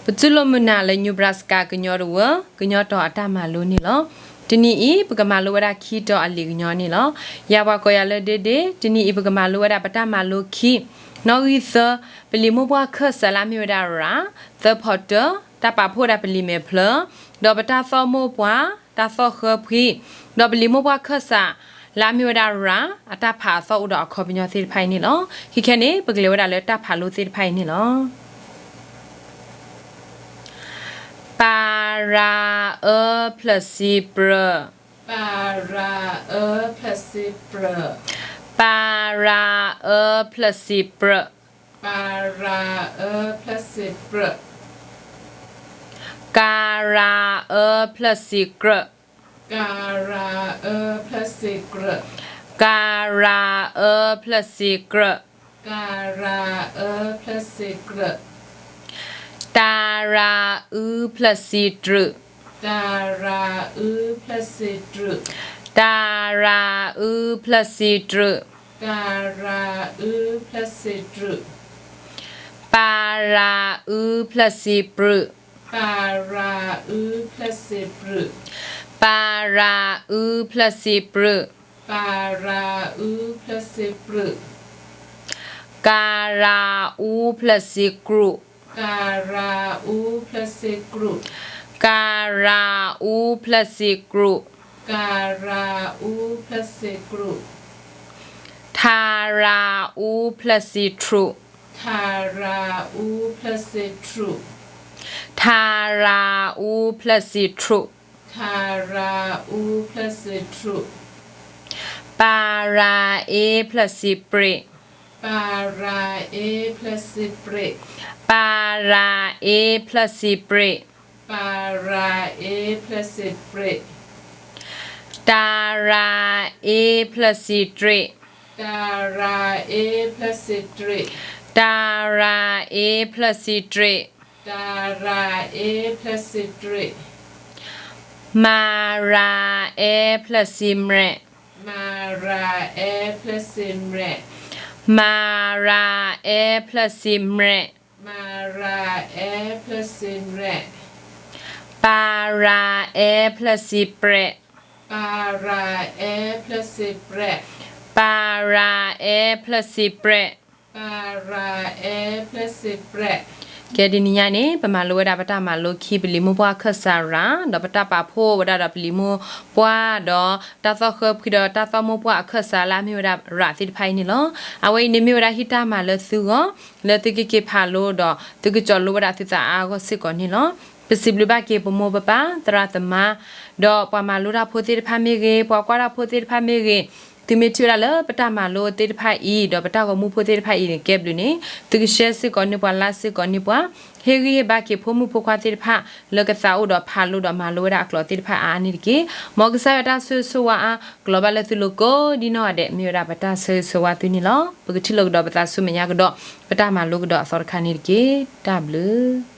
ပတူၢ်လိာ်မုာ်နၤလၢ Nebraska ကညီတဝၢ ကညီတီၤအတၢ်မၤလိန့ၣ်လီၤ. တနံၤအံၤ ပကမၤလိဝဲဒၣ်ခံတီၤအလံာ်ကညီန့ၣ်လီၤ. ယၤပှၤကိးယၤလၢ ဒ့ဒ့, တနံၤအံၤ ပကမၤလိဝဲဒၣ်ပတၢ်မၤလိခံ, နီၣ်ဂံၢ်သၢ, ပလံာ်မိၢ်ပှၢ်ခၢၣ်စးလၢအမ့ၢ်ဝဲဒၣ်ရၤ, သၢဖီတၢၢ်, တၢ်ပာ်ဖှိၣ်ဝဲဒၣ်ပလံာ်မဲာ်ဖျၢၣ်, ဒီးပတၢ်သီၣ်မိၢ်ပှၢ်, တၢ်သီၣ်ဃၢဖှံ, ဒီးပလံာ်မိၢ်ပှၢ်ခၢၣ်စးလၢအမ့ၢ်ဝဲဒၣ်ရၤ အတၢ်ဖးအသီၣ်အိၣ်ဒီးအခီပညီသ့ၣ်တဖၣ်အံၤန့ၣ်လီၤ. ခဲခဲန့ၣ် ပကလဲၤဝဲဒၣ်လၢတၢ်ဖးလိသ့ၣ်တဖၣ်အံၤန့ၣ်လီၤ. ပၤရၤအၢဖျၢၣ်စံးပြၢၣ်, ပၤရၤအၢဖျၢၣ်စံးပြၢၣ်, ပၤရၤအၢဖျၢၣ်စံးပြၢၣ်, ပၤရၤအၢဖျၢၣ်စံးပြၢၣ်, ကၤရၤအၢဖျၢၣ်စံးကြၢး, ကၤရၤအၢဖျၢၣ်စံးကြၢး, ကၤရၤအၢဖျၢၣ်စံးကြၢး, ကၤရၤအၢဖျၢၣ်စံးကြၢး, တၤရၤအူဖျၢၣ်စံးတြူး, တၤရၤအူဖျၢၣ်စံးတြူး, တၤရၤအူဖျၢၣ်စံးတြူး, တၤရၤအူဖျၢၣ်စံးတြူး, ပၤရၤအူဖျၢၣ်စံးပြူး, ပၤရၤအူဖျၢၣ်စံးပြူး, ပၤရၤအူဖျၢၣ်စံးပြူး, ပၤရၤအူဖျၢၣ်စံးပြူး, ကၤရၤအူဖျၢၣ်စံးကြူး, ကၤရၤအူဖျၢၣ်စံးကြူး, ကၤရၤအူဖျၢၣ်စံးကြူး, ကၤရၤအူဖျၢၣ်စံးကြူး, ထၤရၤအူဖျၢၣ်စံးထရူး, ထၤရၤအူဖျၢၣ်စံးထရူး, ထၤရၤအူဖျၢၣ်စံးထရူး, ထၤရၤအူဖျၢၣ်စံးထရူး, ပၤရၤအ့ဖျၢၣ်စံးပြ့း, ပၤရၤအ့ဖျၢၣ်စံးပြ့း, ပၤရၤအ့ဖျၢၣ်စံးပြ့း, ပၤရၤအ့ဖျၢၣ်စံးပြ့း, တၤရၤအ့ဖျၢၣ်စံးတြ့း, တၤရၤအ့ဖျၢၣ်စံးတြ့း, တၤရၤအ့ဖျၢၣ်စံးတြ့း, တၤရၤအ့ဖျၢၣ်စံးတြ့း, မၤရၤအ့ဖျၢၣ်စံးမရဲး, မၤရၤအ့ဖျၢၣ်စံးမရဲး, မၤရၤအ့ဖျၢၣ်စံးမရဲး, မၤရၤအ့ဖျၢၣ်စံးမရဲး, ပၤရၤအ့ဖျၢၣ်စံးပြဲး, ပၤရၤအ့ဖျၢၣ်စံးပြဲး, ပၤရၤအ့ဖျၢၣ်စံးပြဲး, ပၤရၤအ့ဖျၢၣ်စံးပြဲး. ကဲ တနံၤညါန့ၣ် ပမၤလိဝဲဒၣ်ပတၢ်မၤလိခံ ပလံာ်မိၢ်ပှၢ်ခၢၣ်စးရၤ ဒီးပတၢ်ပာ်ဖှိၣ်ဝဲဒၣ်ဒီးပလံာ်မိၢ်ပှၢ် ဒီးတၢ်သီၣ်ဃၢဖှံဒီးတၢ်သီၣ်မိၢ်ပှၢ်အခၢၣ်စးလၢအမ့ၢ်ဝဲဒၣ်ရၤသ့ၣ်တဖၣ်အံၤန့ၣ်လီၤ. အဝဲအံၤန့ၣ်မ့ၢ်ဝဲဒၣ်ဟံၣ်တၢ်မၤလၢသုဂီၢ် လၢသုကက့ၤဖးလိဒီး သုကကၠီၤလိဝဲဒၣ်သုသးအါအါဂီၢ်စ့ၢ်ကီးန့ၣ်လီၤ. ပစံးဘျုးဘၣ်က့ၤပမိၢ်ပပၢ် သရၣ်သမါ ဒီးပှၤမၤလိတၢ်ဖိသ့ၣ်တဖၣ်မ့ၢ်ဂ့ၤ, ပှၤကွၢ်တၢ်ဖိသ့ၣ်တဖၣ်မ့ၢ်ဂ့ၤ, သုမ့ၢ်ထံၣ်ဝဲဒၣ်လၢပတၢ်မၤလိသ့ၣ်တဖၣ်အံၤ ဒီးပတၢ်ဂီၤမူဖိသ့ၣ်တဖၣ်အံၤန့ၣ် ကဲဘျုးန့ၣ် သုကshareစ့ၢ်ကီးန့ၢ်ပှၤ likeစ့ၢ်ကီးန့ၢ်ပှၤ, ဟ့ၣ်ဂံၢ်ဟ့ၣ်ဘါက့ၤဖိမုၣ်ဖိခွါသ့ၣ်တဖၣ် လၢကသးအိၣ်ဒီးဖးလိဒီးမၤလိဝဲဒၣ်အကျိာ်သ့ၣ်တဖၣ်အါအါန့ၣ်တက့ၢ်. မ်ကစၢ်ယွၤတၢ်ဆိၣ်ဂ့ၤဆိၣ်ဝါအါ ကလီၤဘၣ်လၢသုလိၤကိးဒ်နီၢ်ဂၤဒဲး မ့ၢ်ဝဲဒၣ်ပတၢ်ဆိၣ်ဂ့ၤဆိၣ်ဝါသုန့ၣ်လီၤ. ပကထံၣ်လိာ်ကဒီးပသးဆူမဲာ်ညါကဒီး ပတၢ်မၤလိကဒီးအသီတခါန့ၣ်တက့ၢ်. တၢ်ဘျုး